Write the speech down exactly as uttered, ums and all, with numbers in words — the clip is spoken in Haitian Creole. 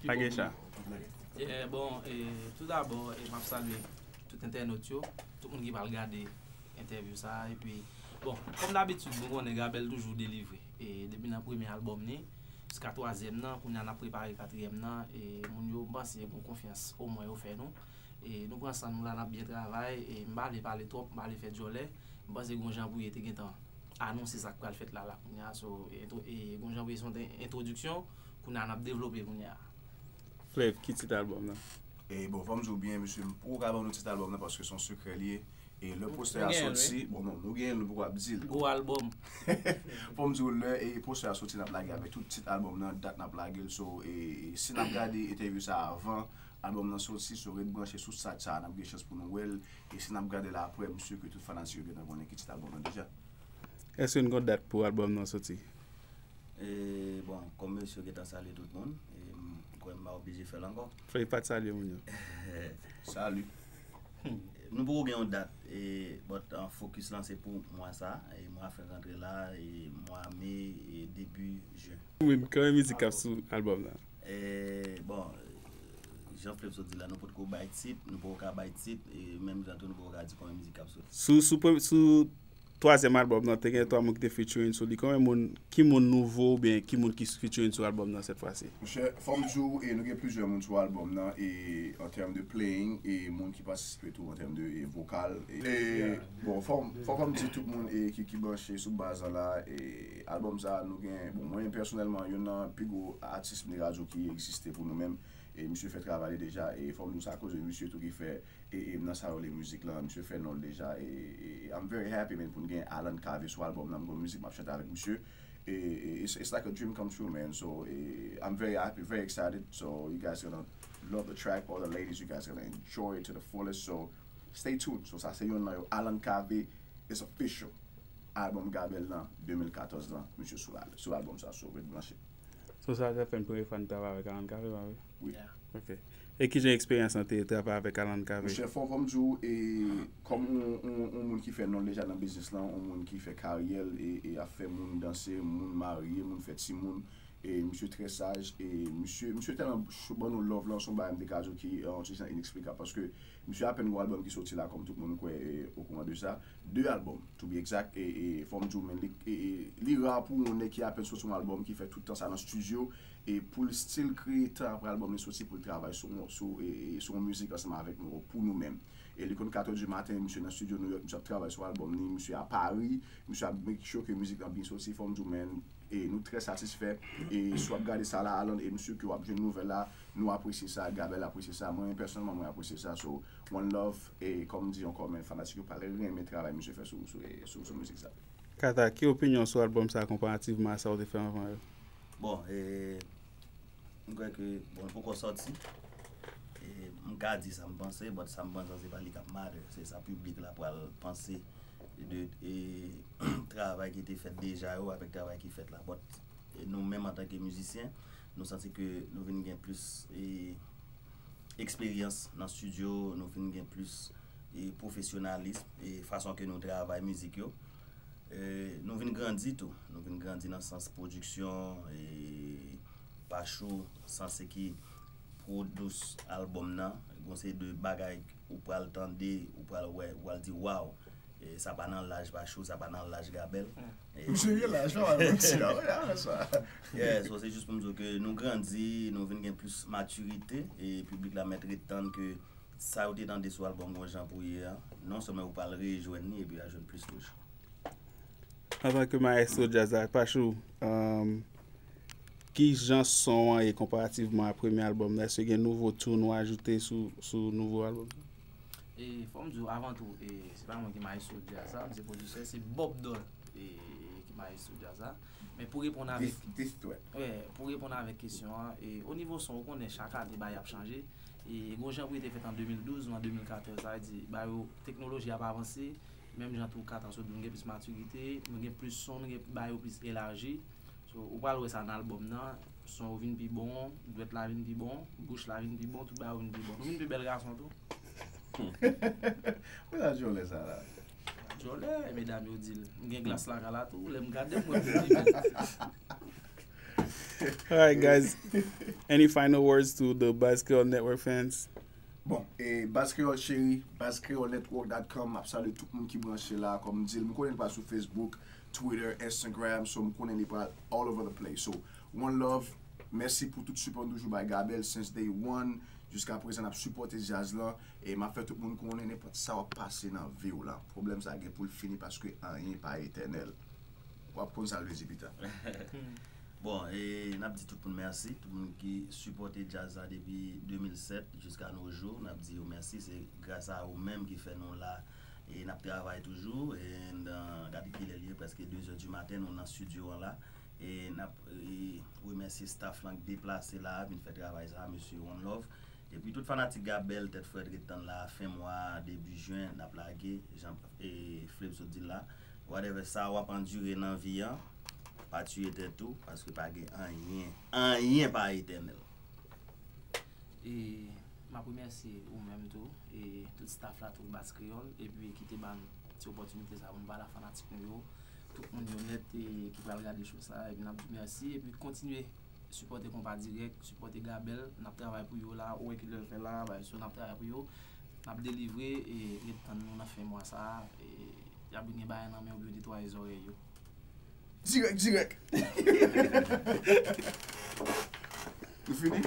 Lage cha. Eh, bon, eh, tou dabò, eh, m ap salye tout entènot yo, tout moun ki pral gade entèvyou sa a. Epi, bon, kòm dabitid, nou konnen Gabel toujou delivre. E depi nan premye albòm li, jiska twazyèm nan, kounye a n ap prepare katriyèm nan, e moun yo, m panse, gen konfyans, omwen yo fè nou. E nou pran san nou la, n ap byen travay, e m pa vle pale twòp, m pa vle fè djòlè. M panse Gon Jan Pou Ye te gentan anonse sa k pral fèt la, la, kounye a. So, e, e Gon Jan Pou Ye se yon entwodiksyon, kounye a n ap devlope kounye a. Flev, ki tit albòm nan? E bon, fò m di w byen, mesye, m poko ka ban nou tit albòm nan paske se yon sekrè li ye. E lè postè a Gen, soti, bon, non, nou gen, nou poko ap di l. Gwo albòm. Fò m di w lè e postè a soti, n ap lage avèk tout tit albòm nan, dat n ap lage l. So, e, e si n ap gade entèvyou sa a avan albòm nan soti, so ret branche sou site sa a, n ap gen chans pou nou wè l. E si n ap gade l apre, m si ke tout fanatik yo gentan konnen ki tit albòm nan deja. Èske n gon dat pou albòm nan soti? E, bon, kòm mesye gentan salye tout moun, e, m kwè m pa oblije fè l ankò. Flev pa t salye moun yo. Salut. Nou poko gen yon dat, e, but uh, focus lan se pou mwa sa, e mwa fen rantre la, e mwa me, e debi jen. Ou menm, konbyen mizik k ap sou albòm nan? E, bon, jan Flev sot di la, nou potko bay tit, nou poko ka bay tit, e menm jan tou nou poko ka di konbyen mizik k ap soti. Sou, sou, premye- sou twazyèm albòm nan, te gen twa moun ki te featuring sou li. Konbyen moun, ki moun nouvo oubyen ki moun ki featuring sou albòm nan sèt fwa si? Monchè, fò m di w, e nou gen plizyè moun sou albòm nan, e an tèm de playing, e moun ki patisipe tou an tèm de e, vokal. E, e, bon, fò m fò, fò m di tout moun e, ki, ki branche sou baz la la, e albòm sa a, nou gen, bon, mwen menm pèsonèlman, youn nan pi gwo atis mini radyo ki egziste pou nou menm, e misye fè travay li deja, e fò m di w sa akoz de misye tou ki fè e, e nan sa yo le mizik lan, misye fè non l deja, e, e I'm very happy, man, pou n gen Alan Cavé sou albòm nan, m gon mizik m ap chante avèk misye, e, e it's, it's like a dream come true, man, so e, I'm very happy, very excited, so you guys gonna love the track, all the ladies, you guys gonna enjoy it to the fullest, so stay tuned, so sa se youn nan yo, Alan Cavé, it's official, albòm Gabel nan, de mil katòz lan, misye sou la, sou albòm sa, so ret branche. So sa se fè n premye fwa n travay avèk Alan Cavé, pa vre? Wi. Ok. E kijan eksperyans lan te travay avèk Alan Cavé? Monchè, fò, fò m di w, e, kòm yon, yon, yon moun ki fè non l deja nan biznis lan, yon moun ki fè karyè l, e, e ap fè moun danse, moun marye, moun fè timoun, e misye trè saj, e misye, misye tèlman cho ban nou love lan, se yon bagay m te ka di w ki, e, yon ti jan ineksplikab, paske misye apèn gon albòm ki soti la, kòm tout moun kwè, e, okouran de sa, de albòm, to be exact, e, e fò m di w, men li, e, e, li ra pou yon nèg ki apèn soti yon albòm, ki fè tout tan sa nan estidyo, e pou l still kreye tan apre albòm li soti pou l travay sou, sou, e, e, sou yon mizik ansanm avèk nou, pou nou menm. E li konn katòz di maten, misye nan estidyo New York, misye ap travay sou albòm li, misye a Paris, misye ap make sure ke mizik lan byen soti, fò m di w, men, e nou trè satisfè, e si w ap gade sa la, Alan, e m si ke w ap jwenn nouvèl la, nou apresye sa, Gabel apresye sa, mwen pèsonèlman mwen apresye sa, so, one love, e kòm m di ankò, men fanatik yo pral renmen travay misye fè sou, sou, e, sou, sou mizik sa. Kata, ki opinyon w sou albòm sa a konparativman a sa w te fè anvan yo? Bon, e, m kwè ke, bon, l poko sòti. E, m ka di sa m panse, but sa m panse se pa li k ap matter, se sa piblik la pral panse de, e, travay ki te fèt deja yo avèk travay ki fèt la. But, e, nou menm antanke mizisyen, nou santi ke nou vin gen plis, e, eksperyans nan estidyo, nou vin gen plis, e, pwofesyonalis, e fason ke nou travay mizik yo. E, nou vin grandi tou, nou vin grandi nan sans pwodiksyon, e Pachou sanse ki pwodous albòm nan, gon seri de bagay ou pral tande, ou pral wè, ou pral di waw. E sa pa nan laj Pachou, sa pa nan laj Gabel. E, Misye gen laj, pa mal manti la, wi, a sa. Yeah, so se jis pou m di w ke nou grandi, nou vin gen plis matirite, e piblik la mèt ret tann ke sa yo te tande sou albòm Gon Jan Pou Ye a, non sèlman yo pral rejwenn li, epi y a jwenn plis toujou. Antanke mayestwo djaz la, Pachou, um, ki jan son an ye konparativman a premye albòm nan? Èske gen nouvo tune ou ajoute sou, sou nouvo albòm nan? E fò m di w, avan tou, e, se pa mwen ki mayestwo djaz la, m se pwodiktè, se Bob Dol, e, ki mayestwo djaz la. Men pou reponn avèk Diss, diss threat. Wè, pou reponn avèk kesyon an, e, o nivo son, ou konnen chak ane bagay ap chanje. E Gon Jan Pou Ye te fèt an de mil douz, nou an de mil katòz, sa vle di bagay yo, teknoloji ap avanse, menm jan tou kat an sot, nou gen plis matirite, nou gen plis son, nou gen bagay yo plis elaji. So, ou pral wè sa nan albòm nan, son yo vin pi bon, dwèt la vin pi bon, bouch la vin pi bon, tout bagay yo vin pi bon. Nou vin pi bèl gason tou. Mwen sa djòlè sa la. Djòlè, medam yo di l. M gen glas lakay la tou, lè m gade m wè m pi bèl. All right, guys. Any final words to the Buzz Creole Network fans? Bon, e Baz Kreyòl cheri, baz kreyòl network dot com, m ap salye tout moun ki branche la. Kòm m di l, m konnen li pral sou Facebook, Twitter, Instagram, so m konnen li pral all over the place. So, one love, mèsi pou tout sipò nou toujou bay Gabel since day one. Jiska prezan n ap sipòte djaz lan. E m ap fè tout moun konnen nenpòt sa w ap pase nan vi w la, pwoblèm sa gen pou l fini paske anyen pa etènèl. W ap konn sa l vle di pita. Bon, e n ap di tout moun mèsi, tout moun ki sipòte djaz la depi de mil sèt jiska nos jours, n ap di yo mèsi, se gras a ou menm ki fè nou la e n ap travay toujou. E gade kilè l ye, prèske de zè di maten, nou nan studio an la. E n ap remèsye staff lan k deplase la, vin fè travay sa, mesye One Love. Epi tout fanatik Gabel, tèt frèt, ret tann la, fen mwa, debi jen, n ap lage, jan e, Flip sot di l la. Whatever sa w ap andire nan vi an, pa tiye tèt ou, paske pa gen anyen, anyen pa etènèl. E m ap remèsye ou menm tou, e tout staff la tou, Baz Kreyòl, epi ki te ban ti opòtinite sa pou n pale a fanatik nou yo, tout moun yo nèt e ki pral gade show sa, epi n ap di mèsi, epi kontinye sipòte Konpa Dirèk, sipòte Gabel, n ap travay pou yo la, ou wè kilè l fè la, bay so n ap travay pou yo, n ap delivre, e ret tann nou nan fen mwa sa, e y ap vin gen bagay nan men yo pou yo netwaye zòrèy yo. Dirèk, dirèk. Nou fini?